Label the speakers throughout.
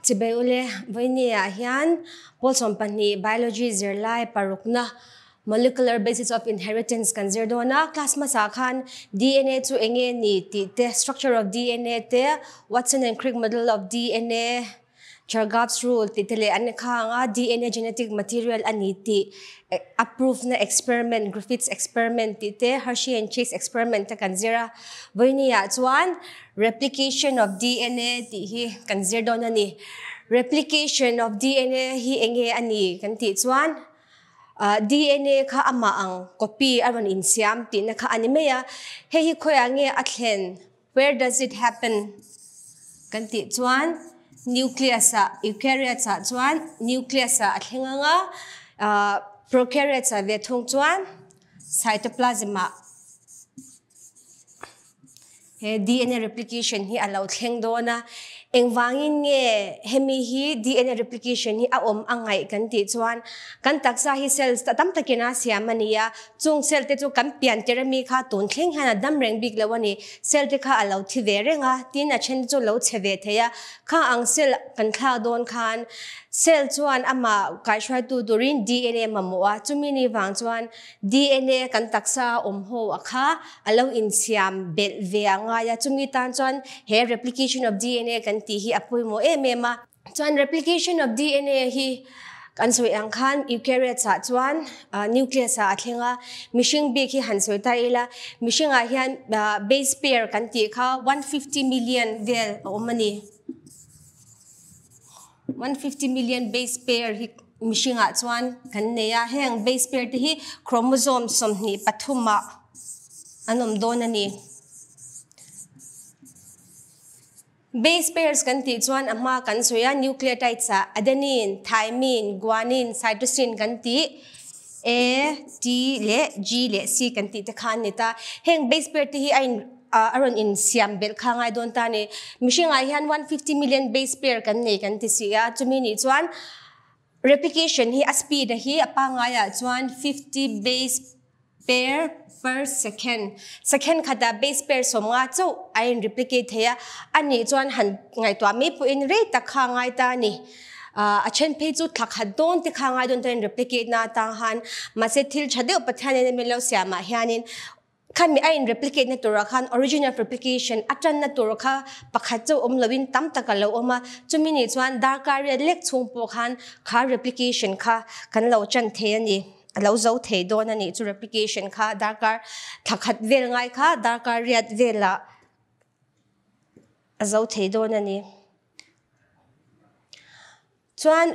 Speaker 1: Chibai ule, vawinia hian pawl 12 Biology zirlai parukna Molecular Basis of Inheritance kan zir dawn a. Class hmasa khan DNA chu enge ni tih te, Structure of DNA te, Watson and Crick Model of DNA, Chargaff's Rule tih te leh an kha ang a, DNA genetic material a ni tih a proof na experiment, Griffith's experiment tih te, Hershey and Chase experiment te kan zir a. Vawinia chuan Replication of DNA tih hi kan zir dawn a ni. Replication of DNA hi enge a ni kan tih chuan DNA kha amah ang copy a rawn insiam tihna kha a ni mai a. Hei hi khawiah nge a thlen, where does it happen, kan tih chuan nucleus ah, eukaryotes ah chuan nucleus ah a thleng ang a, prokaryotes ah ve thung chuan cytoplasm ah. He DNA replication hi a lo thleng dawn a, engvangin nge hemi hi DNA replication hi a awm a ngaih kan tih chuan kan taksa hi cells tam takin a siam a ni a, chung cell te chu kan pian tir ami kha tun thleng hian a dam reng bik lo a ni, cell te kha a lo thi ve reng a, tin a then te chu lo chhe ve thei a, kha ang cell kan thlak dawn khan cell chuan amah kaihruaitu turin DNA mamawh a, chumi ni vang chuan DNA kan taksa a awm ho a kha a lo insiam belh ve a ngai a, chumi tan chuan he replication of DNA kan tih hi a pawimawh em em a. Chuan replication of DNA hi kan sawi ang khan eukaryotes ah chuan nucleus ah a thleng a, mihring bik hi han sawi ta ila, mihring ah hian base pair kan tih kha 150 million vel a awm a ni. 150 million base pair hi mihringah chuan kan nei a, heng base pair te hi chromosome 23 ah an awm dawn a ni. Base pairs kan tih chuan a hma kan sawi a, nucleotides ah adenine, thymine, guanine, cytosine kan tih A, T leh G leh C kan tih te kha an ni ta. Heng base pair te hi a in a rawn insiam belh kha ngai dawn ta a ni. Mihringah hian 150 million base pair kan nei kan ti si a, chumi nih chuan replication hi a speed a hi a pangaiah chuan 50 base pair per second, second khatah base pair 50 chauh a in replicate thei a, a nih chuan han ngaihtuah mai pawhin rei tak kha a ngai ta a ni. A then phei chu thla khat dawn te kha a ngai dawn ta in replicate na atang khan mahse thil tha deuh Pathianin a min lo siamah hianin Khami a in replicate na turah khan origin of replication a tanna tur kha pakhat chauh awm loin tam tak a lo awm a, chumi nih chuan darkar riat lek chhung pawh khan kha replication kha kan lo chan thei a ni, a lo zo thei dawn a nih chu replication kha darkar thla khat vel ngai kha darkar riat velah a zo thei dawn a ni. Chuan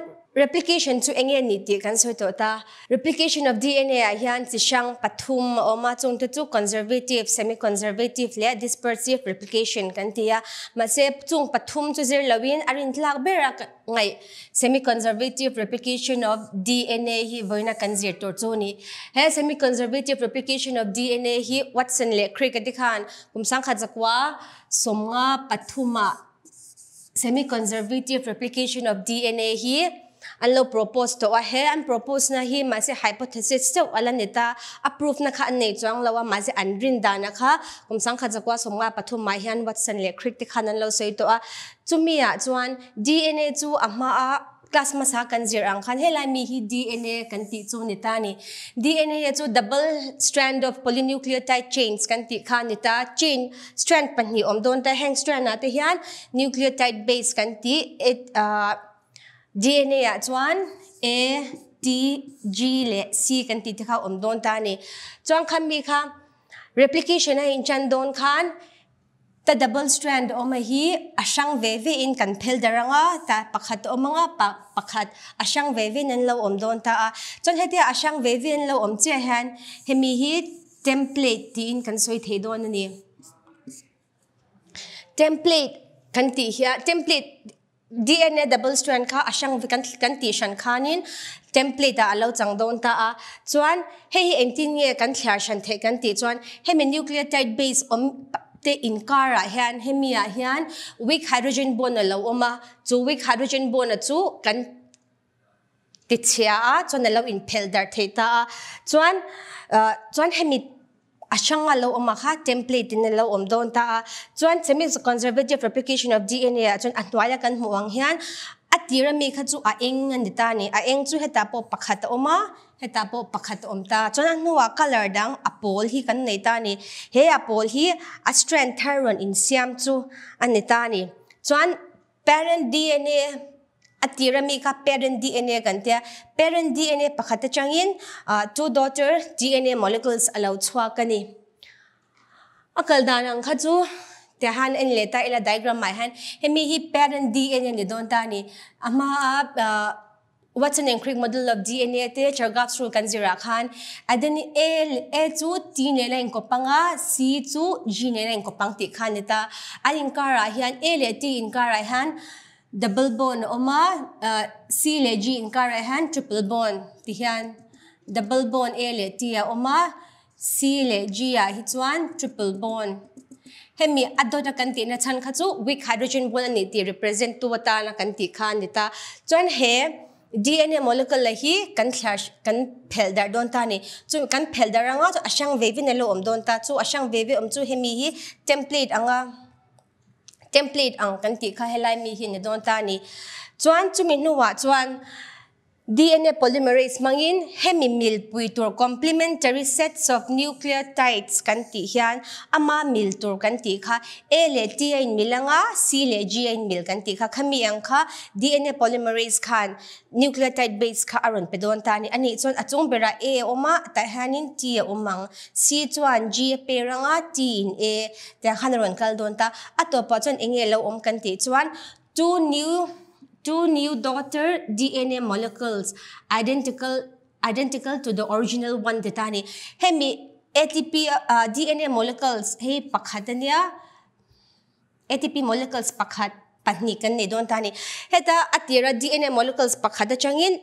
Speaker 1: replication chu enge ni tih kan sawi tawh ta. Replication of DNA ah hian chi hrang pathum a awm a, chungte chu conservative, semi-conservative leh dispersive replication kan ti a. Mahse chung pathum chu zir loin a rintlak ber a ngaih semi-conservative replication of DNA hi vawiina kan zir tur chu a ni. He semi-conservative replication of DNA hi Watson leh Crick a ti khan kum 1953 ah Semi-conservative replication of DNA hi an lo propose tawh a, he an propose na hi mahse hypothesis chauh a la ni ta, a proof na kha an nei chuang lo a, mahse an rin dana kha kum 1953 ah hian Watson leh Crick te khan an lo sawi tawh a, chumi ah chuan DNA chu a hma a Class hmasa kan zir ang khan helai mi hi DNA kan tih chu ni ta a ni. DNA chu double strand of polynucleotide chains kan tih kha a ni ta. Chain strand pahnih awm dawn ta, heng strand ah te hian nucleotide base kan tih DNA ah chuan A, T, G leh C kan tih te kha awm dawn ta a ni. Chuan kha mi kha replication a inchan dawn khan Ta double strand awm a hi a hrang ve ve in kan phel dar ang a, ta pakhat a awm ang a, pa pakhat a hrang ve ve in an lo awm dawn ta a. Chuan hetia a hrang ve ve an lo awm chiah hian hemi hi template tiin kan sawi thei dawn a ni. Template kan tih hian template DNA double strand kha a hrang kan kan tih hran khanin template ah a lo chang dawn ta a. Chuan hei hi engtin nge kan thliar hran theih kan tih chuan hemi nucleotide base awm te inkar ah hian hemi ah hian weak hydrogen bond a lo awm a, chu weak hydrogen bond a chu kan ti chhia a chuan a lo inphelh darh theih ta a. Chuan chuan hemi a hrang a lo awm a kha template in a lo awm dawn ta a. Chuan semi conservative replication of DNA ah chuan a hnuaia kan hmuh ang hian tira mi kha chu a eng a ni ta a ni. A eng chu hetah pawh pakhat a awm a, hetah pawh pakhat a awm ta. Chuan a hnuah colour dang a pawl hi kan nei ta a ni. He a pawl hi a strand thar rawn insiam chu a ni ta a ni. Chuan parent DNA a tira mi kha parent DNA kan tia. Parent DNA pakhat atangin two daughter DNA molecules a lo chhuak a ni. A kal dan ang kha chu tiah hian en leh ta ila diagram ah hian hemi hi parent DNA ni dawn ta a ni. A hma a Watson and Crick model of DNA te Chargaff's rule kan zirah khan adenine A A chu T nen a inkawp ang a, C chu G nen a inkawp ang tih kha a ni ta. An inkarah hian A leh T inkarah hian double bond a awm a, C leh G inkarah hian triple bond ti hian double bond A leh T a awm a. C leh G ah hi chuan triple bond. Hemi a dawt a kan tihna chhan kha chu weak hydrogen bond a nih tih represent tu atana kan tih kha a ni ta. Chuan he DNA molecule la hi kan thliar kan phelh darh dawn ta a ni. Chu kan phelh darh anga chu a hrang ve ve in a lo awm dawn ta. Chu a hrang ve ve awm chu hemi hi template anga template ang kan tih kha helai mi hi a ni dawn ta a ni. Chuan chumi hnuah chuan DNA polymerase hmangin hemi milpui tur complementary sets of nucleotides kan tih hian ama mil tur kan tih kha A leh T a inmil anga C leh G a inmil kan tih kha khami ang kha DNA polymerase khan nucleotide base kha a rawn pe dawn ta a ni. Anih chuan a chung berah A a awm a, tah hianin T a awm ang. C chuan G a pair anga T in A tiang khan a rawn kal dawn ta. A tawpah chuan eng nge lo awm kan tih chuan Two new two new daughter DNA molecules identical identical to the original one ti ta a ni. Hemi ATP DNA molecules hei pakhat a nia, ATP molecules pakhat pahnih kan nei dawn ta a ni. Heta a tira DNA molecules pakhat atangin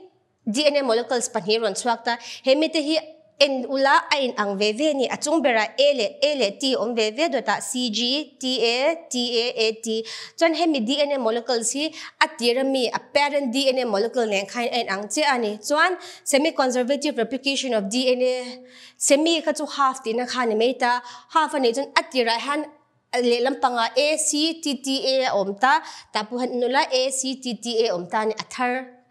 Speaker 1: DNA molecules pahnih rawn chhuak ta. He mite hi en ula a in ang ve ve a ni. A chung berah A leh A leh T awm ve ve dawtah C G, T A, T A, A T. Chuan hemi DNA molecules hi a tir ami a parent DNA molecule nen khan a in ang chiah a ni. Chuan semi-conservative replication of DNA, semi kha chu half tihna kha a ni mai ta. Half a nih chuan a tirah hian lehlam pangah A C T T A a awm ta, tah pawh hian nula A C T T A awm ta a ni. A thar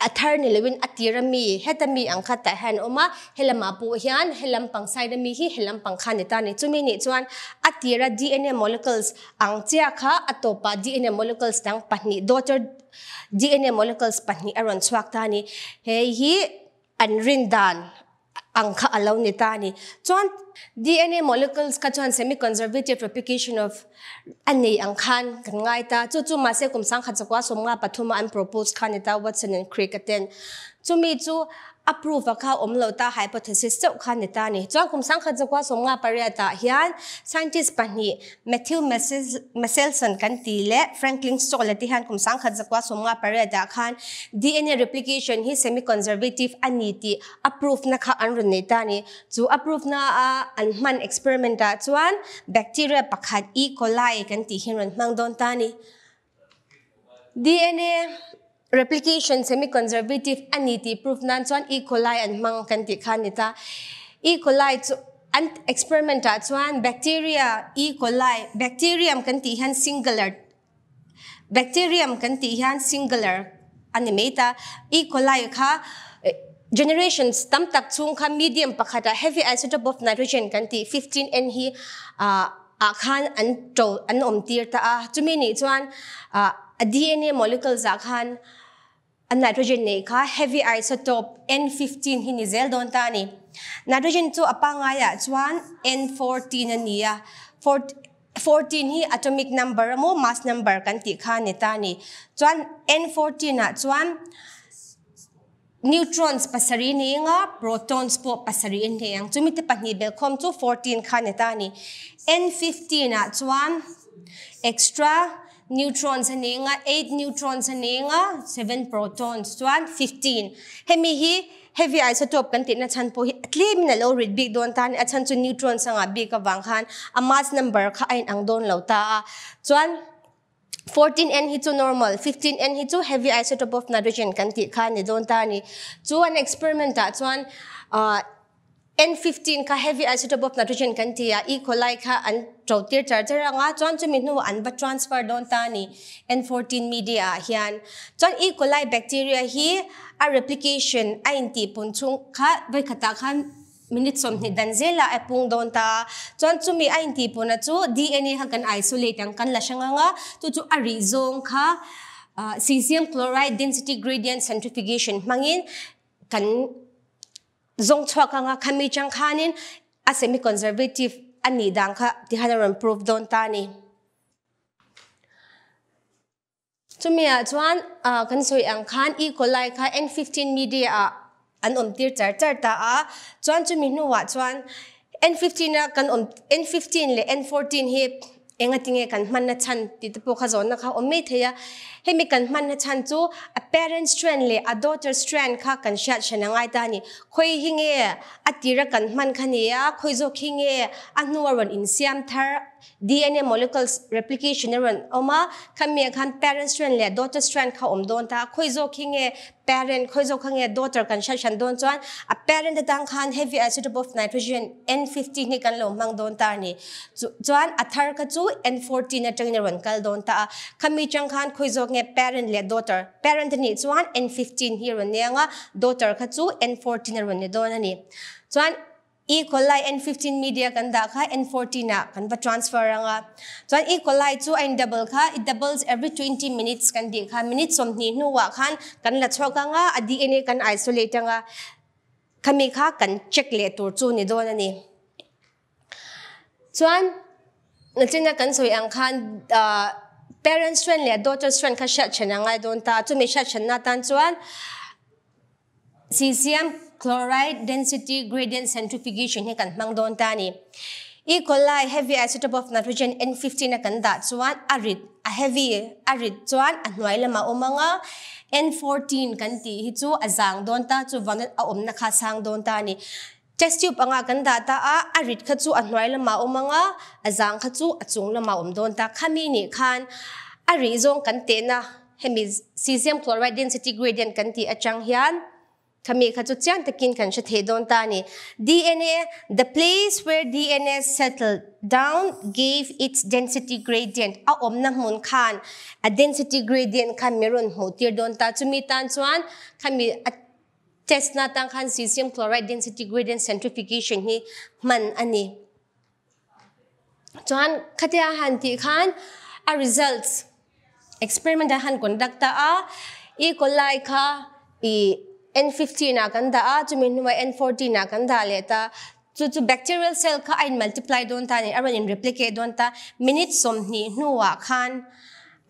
Speaker 1: a thar ni loin a tir ami heta mi ang kha tah hian a awm a, helamah pawh hian helam pang side ami hi helam pang kha a ni ta a ni. Chumi nih chuan a tira DNA molecules ang chiah kha a tawpah DNA molecules dang pahnih daughter DNA molecules pahnih a rawn chhuak ta a ni. Hei hi an rin dan ang kha a lo ni ta a ni. Chuan DNA molecules kha chuan semi-conservative replication of a nei ang khan kan ngai ta. Chu chu mahse kum sangkhat zakua sawmnga pathuma an propose kha a ni ta Watson and Crick a ten. Chumi chu a proof a kha awm lo ta hypothesis chauh kha a ni ta a ni. Chuan kum sangkhat zakua sawmnga pariat ah hian scientist pahnih Matthew Meselson kan ti leh Franklin Stoll te hian kum sangkhat zakua sawmnga pariat ah khan DNA replication hi semi-conservative a ni tih a proof na kha an rawn nei ta a ni. Chu a proof na a an hman experiment ah chuan bacteria pakhat E. coli kan tih hi an rawn hmang dawn ta a ni. DNA replication semi-conservative a ni tih proof nan chuan E. coli an hmang kan tih kha a ni ta. E. coli chu an experiment ah chuan bacteria E. coli, bacterium kan tih hian singular, bacterium kan tih hian singular a ni mai ta. E. coli kha generations tam tak chhung kha medium pakhat ah heavy isotope of nitrogen kan tih 15N hi ah ah khan an to an awm tir ta a. Chumi nih chuan ah a DNA molecules ah khan a nitrogen nei kha heavy isotope N15 hi ni zel dawn ta a ni. Nitrogen chu a pangai ah chuan N14 a ni a, 14 hi atomic number emaw mass number kan tih kha a ni ta a ni. Chuan N14 ah chuan Neutrons pasarih ni anga protons pawh pasarih an nei ang. Chumi te pahnih belhkhawm chu 14 kha ni ta a ni. N15 ah chuan extra neutrons a nei anga 8 neutrons a nei anga 7 protons chuan 15. Hemi hi heavy isotope kan tihna chhan pawh hi tlem in a lo rit bik dawn ta a ni. A chhan chu neutrons anga bik avang khan a mass number kha a inang dawn lo ta a. Chuan 14N hi chu normal, 15N hi chu heavy isotope of nitrogen kan tih kha a ni dawn ta a ni. Chu an experiment ah chuan ah N15 kha heavy isotope of nitrogen kan ti a, E. coli kha an to tir char char anga chuan chumi hnuah an va transfer dawn ta a ni N14 media ah hian. Chuan E. coli bacteria hi a replication a intihpun chhung kha vawikhatah khan minute 20 dan zelah a pung dawn ta a, chuan chumi a intihpuna chu DNA kha kan isolate ang kan la hrang anga chu chu a rih zawng kha cesium chloride density gradient centrifugation hmangin kan zawng chhuak anga khami chang khanin a semi conservative a nih dan kha tikhan a rawn prove dawn ta a ni. Chumi ah chuan kan sawi ang khan E. coli kha N15 media ah an awm tir char char ta a, chuan chumi hnuah chuan N15 a kan awm N15 leh N14 hi Engatinge kan hmanna chhan tih te pawh kha zawnna kha awm mai thei a. Hemi kan hmanna chhan chu a parent strand leh a daughter strand kha kan hriat hran a ngai ta a ni. Khawi hi nge a tira kan hman kha ni a, khawi zawk hi nge a hnua rawn insiam thar DNA molecules replication a rawn awm a, khami ah khan parent strand leh daughter strand kha awm dawn ta a, khawi zawk hi nge Parent, khawi zawk kha nge daughter kan hriat hran dawn chuan a parent atang khan heavy isotope of nitrogen N15 hi kan lo hmang dawn ta a ni. Chuan a thar kha chu N14 atangin a rawn kal dawn ta a. Khami chang khan khawi zawk nge parent leh daughter. Parent a nih chuan N15 hi a rawn ni ang a, daughter kha chu N14 a rawn ni dawn a ni. Chuan E. coli N15 media kan dah kha N14 ah kan va transfer ang a. Chuan E. coli chu a in double kha, it doubles every 20 minutes kan tih kha, minute 20 hnuah khan kan la chhuak ang a, a DNA kan isolate ang a, khami kha kan check leh tur chu ni dawn a ni. Chuan nachina kan sawi ang khan parent strand leh daughter strand kha hriat then a ngai dawn ta a, chumi hriat thenna atan chuan Cesium chloride density gradient centrifugation hi kan hmang dawn ta a ni. E. coli heavy isotope of nitrogen N15 a kan dah chuan a rit, a heavy, a rit chuan a hnuai lamah a awm ang a, N14 kan tih hi chu a zang dawn ta, chuvangin a awmna kha a sang dawn ta a ni. Test tube anga kan dah ta a, a rit kha chu a hnuai lamah a awm ang a, a zang kha chu a chung lamah a awm dawn ta. Khami nih khan a rih zawng kan tehna Hemi cesium chloride density gradient kan tih atang hian khami kha chu chiang takin kan hre thei dawn ta a ni. DNA, the place where DNA settled down gave its density gradient, a awmna hmun khan a density gradient khan mi rawn hmuh tir dawn ta. Chumi tan chuan khami a test na tang khan cesium chloride density gradient centrifugation hi hman a ni. Chuan khatia han tih khan a results experiment a han conduct ta a, E. coli kha i N15 ah kan dah a, chumi hnuah N14 ah kan dah leh ta. Chu chu bacterial cell kha a in multiply dawn ta a ni, a rawn in replicate dawn ta. Minute 20 hnuah khan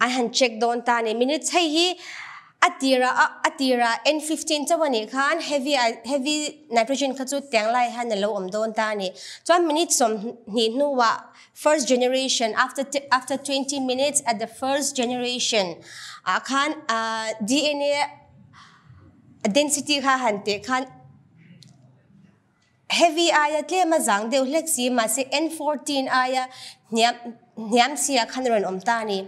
Speaker 1: An han check dawn ta a ni. Minutes hei hi a tira a tira N15 chauh a nih khan heavy heavy nitrogen kha chu tiang lai hian a lo awm dawn ta a ni. Chuan minute 20 hnuah first generation after after 20 minutes at the first generation ah khan DNA density kha han teh khan Heavy aia tlem a zang deuh hlek si mahse N14 aia hniam hniam si ah khan a rawn awm ta a ni.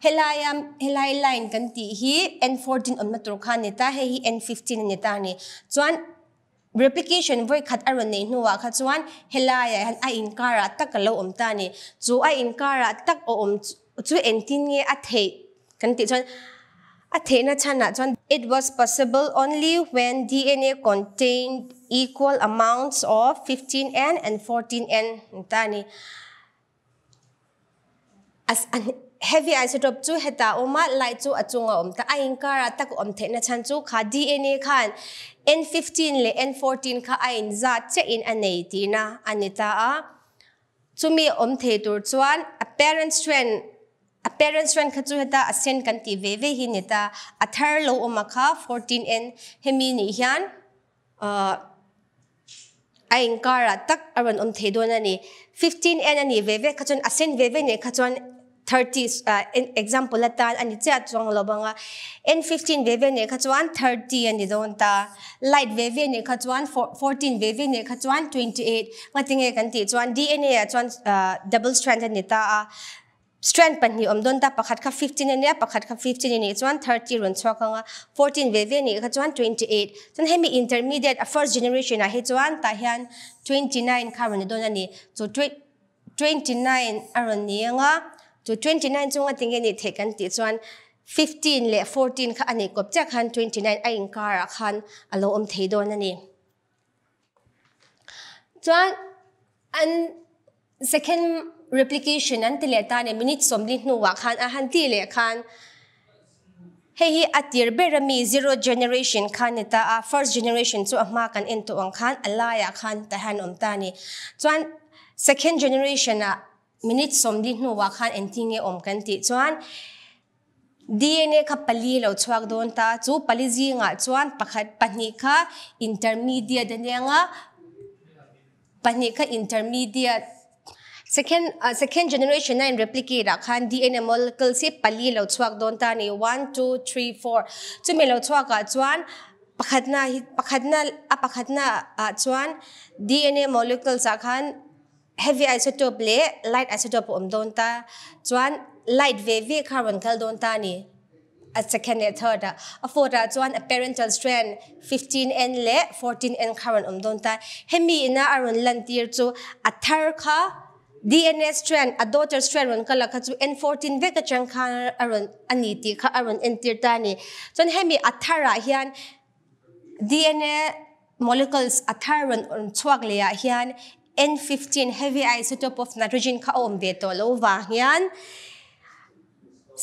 Speaker 1: Helaia helai line kan tih hi N14 awmna tur kha a ni ta, hei hi N15 a ni ta a ni. Chuan replication vawi khat a rawn neih hnuah kha chuan helaiah hian a inkarah tak a lo awm ta a ni. Chu a inkarah tak a awm chu engtin nge a theih kan tih chuan a theihna chhanah chuan it was possible only when DNA contained equal amounts of 15N and 14N an ta a ni. Heavy isotope chu hetah a awm a, light chu a chunga awm ta. A inkarah tak awm theihna chhan chu kha DNA khan N15 leh N14 kha a inzat chiahin a nei tihna a ni ta a. Chumi awm thei tur chuan a parent strand a parent strand kha chu heta a sen kan tih ve ve hi ni ta, a thar lo awm a kha 14N hemi nih hian a inkarah tak a rawn awm thei dawn a ni. 15N a nih ve ve kha chuan a sen ve ve nih kha chuan 30 example atan a ni chiah chuang lo bang a, N15 ve ve nih kha chuan 30 a ni dawn ta, light ve ve nih kha chuan 14 ve ve nih kha chuan 28 ngatinge kan tih chuan DNA ah chuan double strand a ni ta a. Strand pahnih awm dawn ta, pakhat kha 15 a nia, pakhat kha 15 a nih chuan 30 rawn chhuak ang a, 14 ve ve nih kha chuan 28. Chuan hemi intermediate a first generation ah hi chuan tah hian 29 kha rawn ni dawn a ni. Chu 29 a rawn ni ang a, chu 29 chunga tinge nih theih kan tih chuan 15 leh 14 kha a nih kawp chiah khan 29 a inkar ah khan a lo awm thei dawn a ni. Chuan an second replication an ti leh ta nia minute 40 hnuah khan a han tih leh khan hei hi a tir ber ami zero generation kha ni ta a, first generation chu a hma kan en tawh ang khan a laiah khan tah hian awm ta a ni. Chuan second generation ah minute 40 hnuah khan engtin nge awm kan tih chuan DNA kha pali lo chhuak dawn ta, chu pali zingah chuan pakhat pahnih kha intermediate a nia nga, pahnih kha intermediate second second generation a in replicate ah khan DNA molecules hi pali lo chhuak dawn ta a ni, one two three four chumi lo chhuak ah chuan pakhatna hi pakhatna a pakhatna ah chuan DNA molecules ah khan Heavy isotope leh light isotope a awm dawn ta chuan light ve ve kha rawn kal dawn ta a ni. A second leh third ah. A fourth ah chuan a parental strand 15N leh 14N kha rawn awm dawn ta. Hemi ina a rawn lantir chu a thar kha DNA strand a daughter strand rawn kal a kha chu N14 vek atang khan a rawn a ni tih kha a rawn entir ta a ni. Chuan hemi a thar ah hian DNA molecules a thar rawn awm chhuak leh ah hian N15 heavy isotope of nitrogen kha a awm ve tawh lo vang hian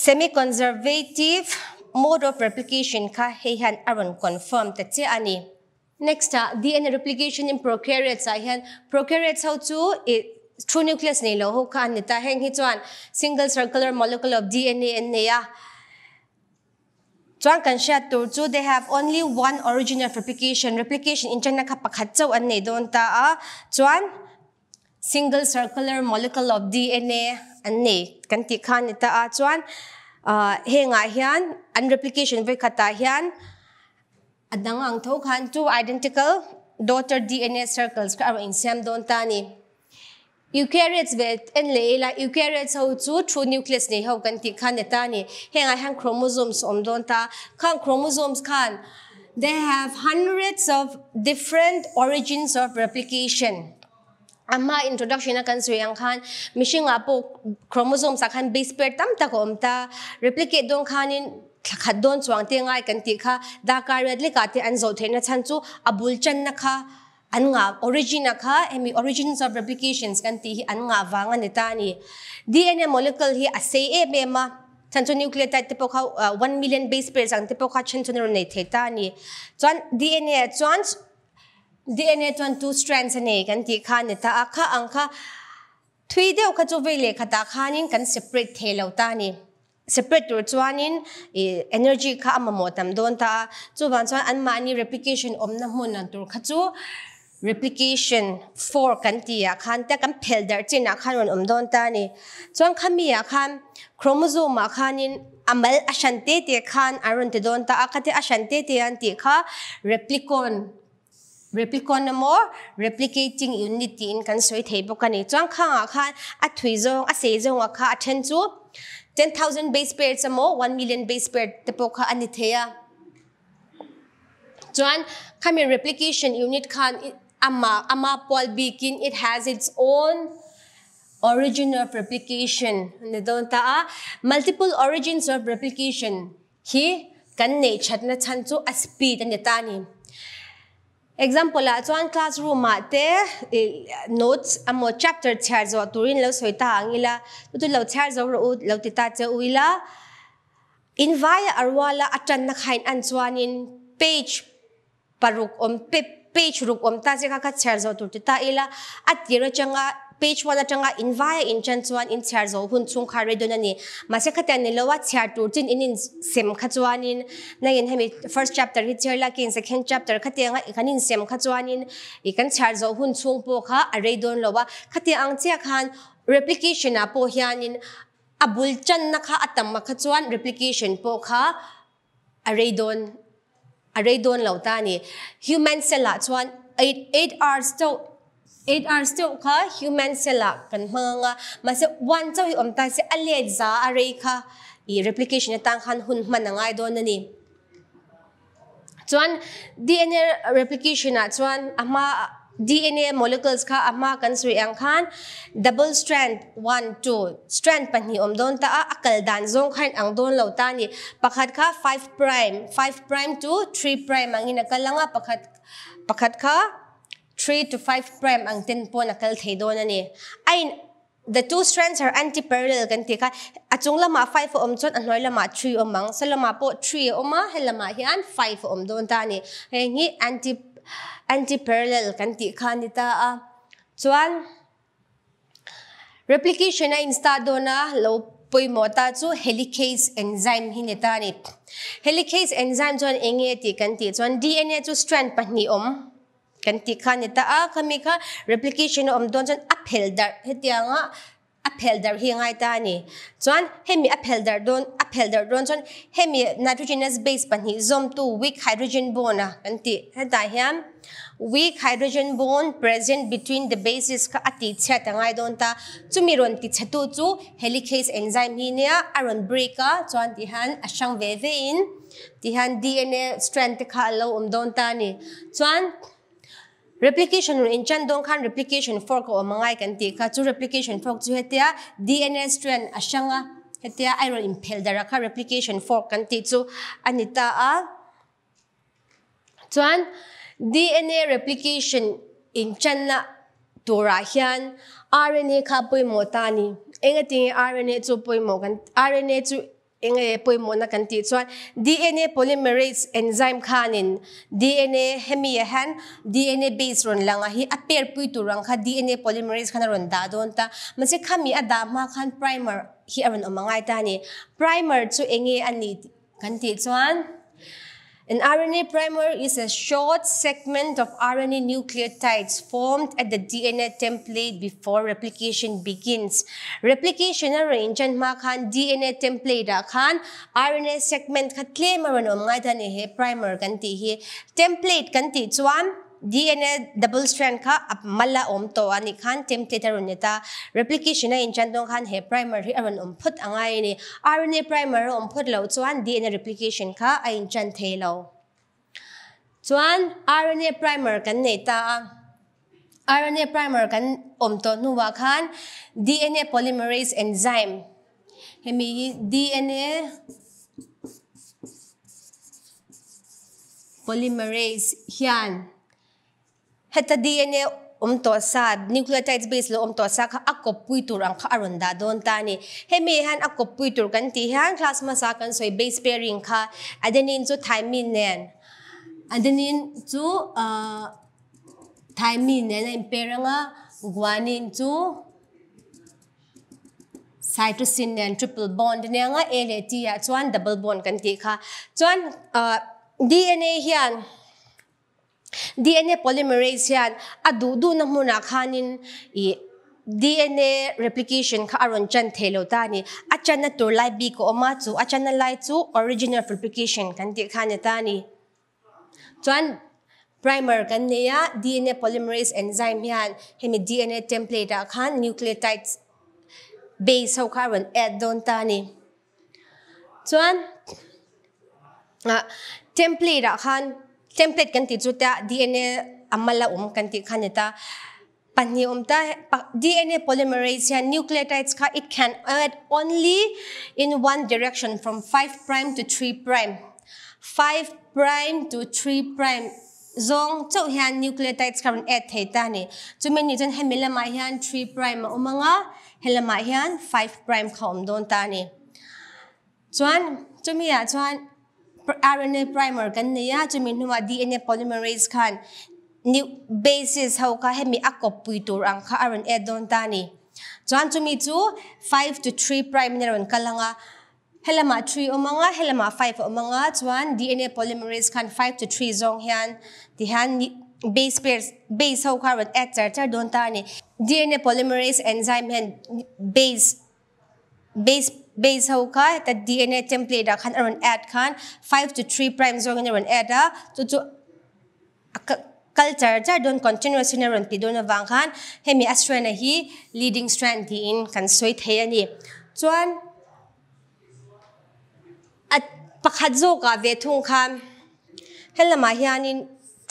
Speaker 1: semi-conservative mode of replication kha hei hian a rawn confirm ta chiah a ni. Next ah DNA replication in prokaryotes ah hian prokaryotes ho chu ih true nucleus nei lo ho kha an ni ta, heng hi chuan single circular molecule of DNA an nei a. Chuan kan hriat tur chu they have only one origin of replication, replication inṭanna kha pakhat chauh an nei dawn ta a, chuan single circular molecule of DNA an nei kan tih kha a ni ta a, chuan hengah hian an replication vawikhatah hian a dang ang tho khan two identical daughter DNA circles kha a rawn insiam dawn ta a ni. Eukaryotes ve en leh ila, eukaryotes ho chu true nucleus nei ho kan tih kha ni ta a ni. Hengah hian chromosomes a awm dawn ta. Khang chromosomes khan they have hundreds of different origins of replication. A hma introduction a kan sawi ang khan mihringah pawh chromosomes ah khan base pair tam tak a awm ta. Replicate dawn khanin thla khat dawn chuang te ngai kan tih kha darkar riat lekah te an zawh theihna chhan chu a bul channa kha An ngah origin a kha hemi origins of replications kan tih hi an ngah vang a ni ta a ni. DNA molecule hi a sei em em a, chhan chu nucleotide te pawh kha 1 million base pairs ang te pawh kha then chuan a rawn nei thei ta a ni. Chuan DNA ah chuan DNA chuan two strands a nei kan tih kha a ni ta a, kha ang kha thui deuh kha chu vei leh khatah khanin kan separate thei lo ta a ni. Separate tur chuanin ih energy kha a mamawh tam dawn ta a, chuvang chuan anmahni replication awmna hmun ang tur kha chu replication fork kan tih ah khan te kan phelh darh chin ah khan rawn awm dawn ta a ni. Chuan khami ah khan chromosome ah khanin a mal a hran te te khan an rawn ti dawn ta a, khatia a hran te te an tih kha replicon Replicon emaw replicating unit tiin kan sawi thei bawk a ni. Chuan khangah khan a thui zawng, a sei zawngah kha a then chu 10,000 base pairs emaw 1 million base pair te pawh kha a ni thei a. Chuan khami replication unit khan ama ama pual bikin it has its own origin of replication a ni dawn ta a. Multiple origins of replication hi kan neih thatna chhan chu a speed a ni ta a ni. Example ah chuan classroom ah te notes emaw chapter chhiar zawh turin lo sawi ta ang ila, chu chu lo chhiar zo rawh u lo ti ta che u ila, in vaia a ruala a tanna khain an chuanin page paruk awm page ruk awm ta che kha kha chhiar zawh tur ti ta ila, a tir atanga page one atanga in vaia in chan chuan in chhiar zawh hun chhung kha rei dawn a ni. Mahse khatiang ni lo a chhiar tur chin in in sem kha chuanin nangin hemi first chapter hi chhiar la kin second chapter khatianga kan in sem kha chuanin i kan chhiar zawh hun chhung pawh kha a rei dawn lo a. Khatiang ang chiah khan replication ah pawh hianin a bul channa kha a tam kha chuan replication pawh kha a rei dawn a rei dawn lo ta a ni. Human cell ah chuan 8 hours chauh 8 hours deuh kha human cell ah kan hmang anga mahse one chauh hi awm ta se a let za a rei kha ih replication atang khan hun hman a ngai dawn a ni. Chuan DNA replication ah chuan a hma DNA molecules kha a hma kan sawi ang khan double strand one two strand pahnih awm dawn ta a, a kal dan zawng kha in ang dawn lo ta a ni. Pakhat kha 5 prime, 5 prime to 3 prime angin a kal ang a, pakhat pakhat kha 3 to 5 prime ang ten pawn a kal thei dawn a ni. A in the two strands are anti-parallel kan tih kha a chung lamah 5 a awm chuan a hnuai lamah 3 a awm ang. Saw lamah pawh 3 a awm a, he lamah hian 5 a awm dawn ta a ni. Heng hi anti anti-parallel kan tih kha a ni ta a. Chuan replication a in start dawn a, lo pawimawh ta chu helicase enzyme hi ni ta a ni. Helicase enzyme chuan eng nge tih kan tih chuan DNA chu strand pahnih awm kan tih kha a ni ta a, khami kha replication a awm dawn chuan a phel darh hetianga a phel darh hi a ngai ta a ni. Chuan hemi a phel darh dawn a phel darh dawn chuan hemi nitrogenous base pahnih zawmtu weak hydrogen bond a kan tih hetah hian weak hydrogen bond present between the bases kha a tih chhiat a ngai dawn ta. Chumi rawn ti chhetu chu helicase enzyme hi nia a rawn break a, chuan ti hian a hrang ve ve in ti hian DNA strand te kha a lo awm dawn ta a ni. Chuan replication rawn inchan dawn khan replication fork a awm angai kan tih kha, chu replication fork chu hetia DNA strand a hrang a hetia a rawn inphel darh a kha replication fork kan tih chu a ni ta a. Chuan DNA replication inchanna turah hian RNA kha pawimawh ta a ni. Engatinge RNA chu pawimawh kan RNA chu enge pawimawhna kan tih chuan DNA polymerase enzyme khanin DNA hemi ah hian DNA base rawn lang a hi a pair pui tur ang kha DNA polymerase khan a rawn dah dawn ta. Mahse khami a dah hma khan primer hi a rawn awm angai ta a ni. Primer chu enge a ni kan tih chuan An RNA primer is a short segment of RNA nucleotides formed at the DNA template before replication begins. Replication a rawn inchan hma khan DNA template ah khan RNA segment kha tlem a rawn awm ngai ta a ni he primer kan tih hi. Template kan tih chuan DNA double strand kha a mal a awm tawh a nih khan template a rawn ni ta. Replication a inchan dawn khan he primer hi a rawn awm phawt a ngai a ni. RNA primer a awm phawt loh chuan DNA replication kha a inchan thei lo. Chuan RNA primer kan nei ta a. RNA primer kan awm tawh hnuah khan DNA polymerase enzyme hemi hi DNA polymerase hian heta DNA awm tawh sa nucleotides base lo awm tawh sa kha a kawppui tur ang kha a rawn dah dawn ta a ni. Hemi hian a kawppui tur kan tih hian class hmasa kan sawi base pairing kha adenine chu thymine nen adenine chu ahh thymine nen a inpair anga guanine chu cytosine nen triple bond a nia nga A leh T ah chuan double bond kan tih kha. Chuan ahh DNA hian DNA polymerase hian a duh duhna hmunah khanin ih DNA replication kha a rawn chan thei lo ta a ni. A channa tur lai bik a awm a, chu a channa lai chu origin of replication kan tih kha a ni ta a ni. Chuan primer kan nei a, DNA polymerase enzyme hian hemi DNA template ah khan nucleotides base ho kha a rawn add dawn ta a ni. Chuan ah template ah khan template kan tih chu tia DNA a mal a awm kan tih kha a ni ta. Pahnih awm ta DNA polymerase hian nucleotides kha it can add only in one direction from 5 prime to 3 prime. 5 prime to 3 prime zawng chauh hian nucleotides kha rawn add thei ta a ni. Chumi nih chuan hemi lamah hian 3 prime a awm anga he lamah hian 5 prime kha awm dawn ta a ni. Chuan chumi ah chuan RNA primer kan nei a, chumi hnuah DNA polymerase khan new bases ho kha hemi a kawppui tur ang kha a rawn add dawn ta a ni. Chuan chumi chu 5 to 3 prime in a rawn kal anga he lamah 3 awm anga he lamah 5 a awm anga chuan DNA polymerase khan 5 to 3 zawng hian tihian base pairs base ho kha rawn add char char dawn ta a ni. DNA polymerase enzyme hian base base base ho kha heta DNA template ah khan a rawn add khan 5 to 3 prime zawngin a rawn add a, chu chu a kal char char dawn continuous in a rawn ti dawn avang khan hemi a strand a hi leading strand tiin kan sawi thei a ni. Chuan a pakhat zawkah ve thung khan helamah hianin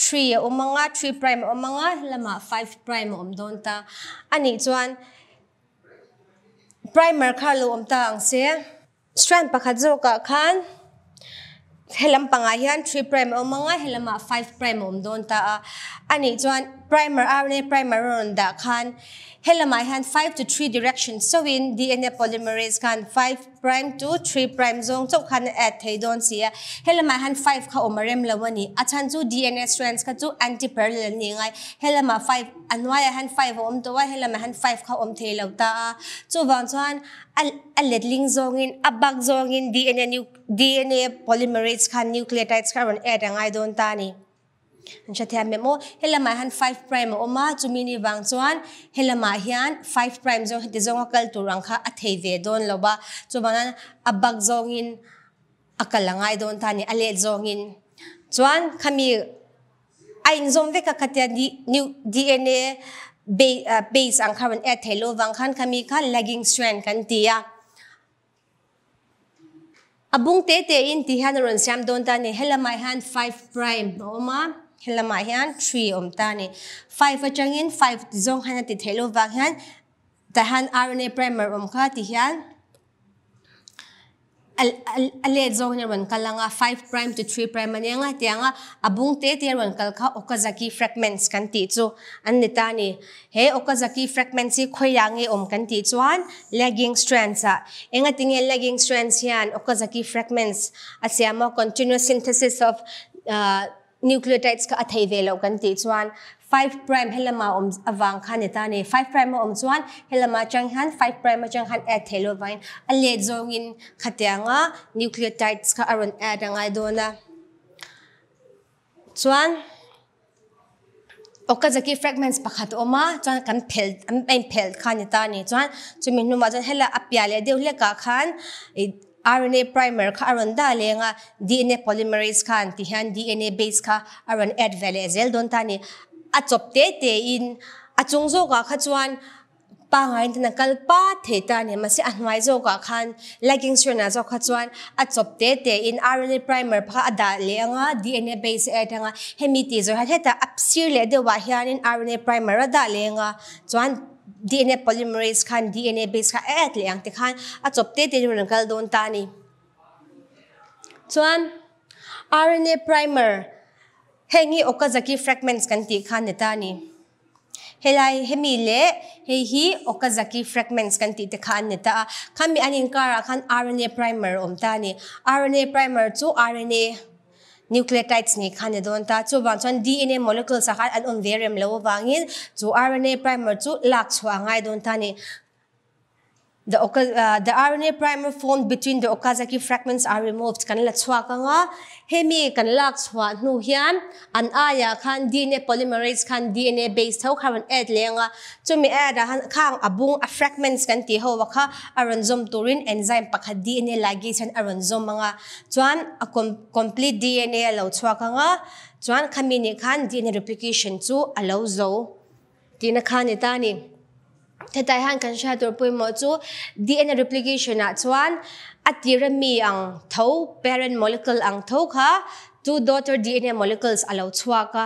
Speaker 1: three a awm ang a, three prime a awm ang a, helamah five prime a awm dawn ta a nih chuan primer kha a lo awm ta ang se. Strand pakhat zawkah khan helam pangah hian three prime a awm ang a, helamah five prime a awm dawn ta a. A nih chuan primer RNA primer a rawn dah khan helamah hian five to three direction chauhin DNA polymerase khan five prime to three prime zawng chauh khan a add thei dawn si a. Helamah hian five kha awm a rem lo a ni. A chhan chu DNA strands kha chu anti-parallel an ni ngai. Helamah five a hnuaiah hian five a awm tawh a, helamah hian five kha awm thei lo ta a. Chuvang chuan a letling zawngin a bak zawngin DNA DNA polymerase khan nucleotides kha a rawn add a ngai dawn ta a ni. An hre thiam em aw? Helamah hian 5 prime a awm a, chumi ni vang chuan helamah hian 5 prime zawng heti zawnga kal tur ang kha a thei ve dawn lo va, chuvangin a bak zawngin a kal a ngai dawn ta a ni, a let zawngin. Chuan khami A inzawm vek a khatia DNA base ang kha rawn add thei lo vang khan khami kha lagging strand kan ti a. A bung te te in ti hian a rawn siam dawn ta a ni. Helamah hian 5 prime a awm a, helamah hian 3 a awm ta a ni. 5 atangin 5 ti zawng khan a ti thei lo vang hian tah hian RNA primer awm kha ti hian a let zawng hian a rawn kal ang a, 5 prime to 3 prime a nia nga tiang a, a bung te te a rawn kal kha Okazaki fragments kan tih chu an ni ta a ni. He Okazaki fragments hi khawiah nge awm kan tih chuan lagging strands ah. Engatinge lagging strands hian Okazaki fragments a siam a, continuous synthesis of Nucleotides kha a thei ve loh kan tih chuan 5 prime helama awm avang khan ni ta a ni. 5 prime a awm chuan helama atang hian 5 prime atang khan add thei lo avangin a let zawngin khatianga nucleotides kha a rawn add a ngai dawn a. Chuan Okazaki fragments pakhat a awm a, chuan kan phelh an a inphelh kha ni ta a ni. Chuan chumi hnumah chuan hela a piah leh deuh hlekah khan ih RNA primer kha a rawn dah leng a, DNA polymerase khan ti hian DNA base kha a rawn add ve leh zel dawn ta a ni. A chawp te te in a chung zawkah kha chuan pangaiin ten a kal pat thei ta a ni. Mahse a hnuai zawkah khan lagging strand ah zawk kha chuan a chawp te te in RNA primer kha a dah leh ang a, DNA base a add ang a, hemi tih zawh hian hetah a sir leh deuhah hianin RNA primer a dah leng a, chuan DNA polymerase khan DNA base kha a add leh ang tikhan a chawp te te in rawn kal dawn ta a ni. Chuan RNA primer heng hi Okazaki fragments kan tih khan ni ta a ni. Helai hemi leh hei hi Okazaki fragments kan tih te kha an ni ta a. Khami an inkarah khan RNA primer a awm ta a ni. RNA primer chu RNA Nucleotides nih khan a dawn ta. Chuvang chuan DNA molecules ah khan an awm ve rem lo avangin chu RNA primer chu lak chhuah a ngai dawn ta a ni. The the RNA primer formed between the Okazaki fragments are removed kan la chhuak ang a. Hemi kan lak chhuah hnu hian an aiah khan DNA polymerase khan DNA base tho kha a rawn add leh ang a. Chumi add ah khan khang a bung a fragments kan tih ho kha a rawn zawm turin enzyme pakhat DNA ligase hian a rawn zawm ang a. Chuan a complete DNA a lo chhuak ang a, chuan khami nih khan DNA replication chu a lo zo tihna kha a ni ta a ni. Hetlai hian kan hriat tur pawimawh chu DNA replication ah chuan a tira mi ang tho parent molecule ang tho kha two daughter DNA molecules a lo chhuak a,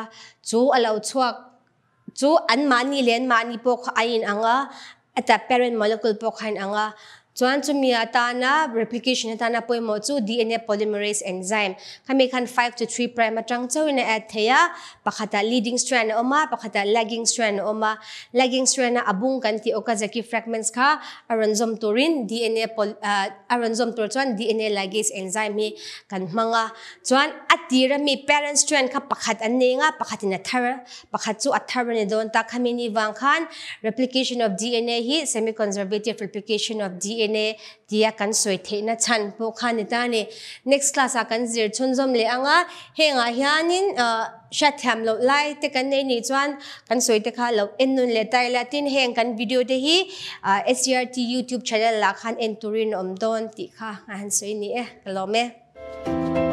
Speaker 1: chu a lo chhuak chu anmahni leh anmahni pawh kha a inang a, a ta parent molecule pawh kha a inang a. Chuan chumi atana replication atana pawimawh chu DNA polymerase enzyme. Khami khan 5 to 3 prime atang chauhin a add thei a, pakhatah leading strand a awm a, pakhatah lagging strand a awm a. Lagging strand a a bung kan tih Okazaki fragments kha a rawn zawm turin DNA a rawn zawm tur chuan DNA ligase enzyme hi kan hmang a. Chuan a tir ami parent strand kha pakhat an nei anga pakhatin a thar Pakhat chu a thar a ni dawn ta. Khami ni vang khan replication of DNA hi semi-conservative replication of DNA tia kan sawi theihna chhan pawh kha ni ta a ni. Next class ah kan zir chhunzawm leh ang a, hengah hianin hriatthiam loh lai te kan nei nih chuan kan sawi te kha lo en nun leh ta ila tin heng kan video te hi SCERT YouTube channel ah khan en turin a awm dawn tih kha a han sawi ni e. Ka lawm e.